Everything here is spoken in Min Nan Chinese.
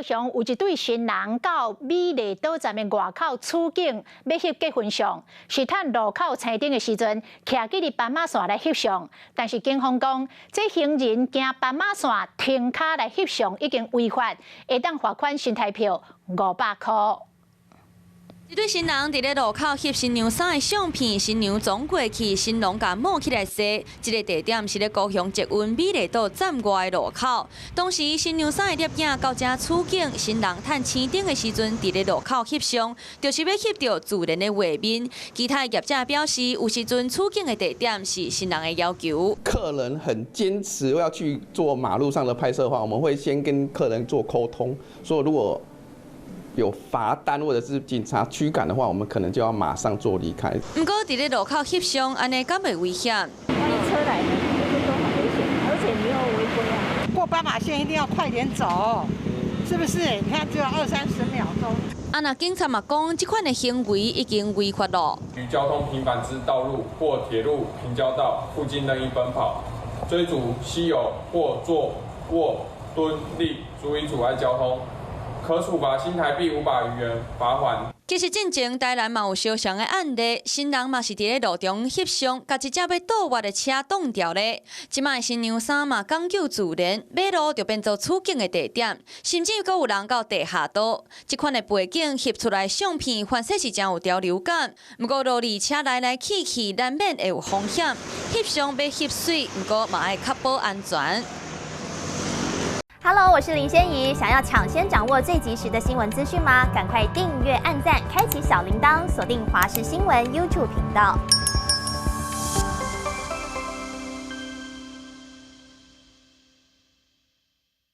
高雄有一對新人到美麗島站的外口取景，欲翕結婚相，是趁路口青燈的時陣，徛佇斑馬線來翕相。但是警方講，這行人行斑馬線停跤來翕相已經違法，會當罰款新台票500箍。這對新人佇咧路口翕新娘衫的相片，新娘撞過去，新郎共抹起來洗。這个地點是咧高雄捷運美麗島站外的路口。當時新娘衫的攝影到遮取景，新人趁青燈的時陣佇咧路口翕相，就是欲翕著自然的畫面。其他業者表示，有時陣取景的地點是新人的要求。客人很堅持要去做馬路上的拍攝的話，我們會先跟客人做溝通，說如果有罰單或者是警察驅趕的話，我們可能就要馬上做離開。毋過，佇咧路口翕相，按呢敢袂危險？萬一車來呢，這都很危險，而且你又違規啊。過斑馬線一定要快點走，是不是？你看只有二三十秒鐘。啊，若警察嘛講，這款的行為已經違法咯。於交通頻繁之道路或鐵路平交道附近任意奔跑、追逐、嬉遊或坐臥蹲立，足以阻礙交通，可處罰新台幣500餘元罰鍰。其實進前台南嘛有相像的案例，新人嘛是佇咧路中翕相，共一隻欲倒彎的車擋著咧。這擺新娘衫嘛講究自然，馬路就變做取景的地點，甚至閣有人到地下道。這款的背景翕出來相片，反正是誠有潮流感。毋過路裡車來來去去，難免會有風險。翕相欲翕媠，毋過嘛愛確保安全。 Hello，我是林仙怡。想要搶先掌握最及時的新聞資訊嗎？趕快訂閱、按讚、開啟小鈴鐺，鎖定華視新聞 YouTube 頻道。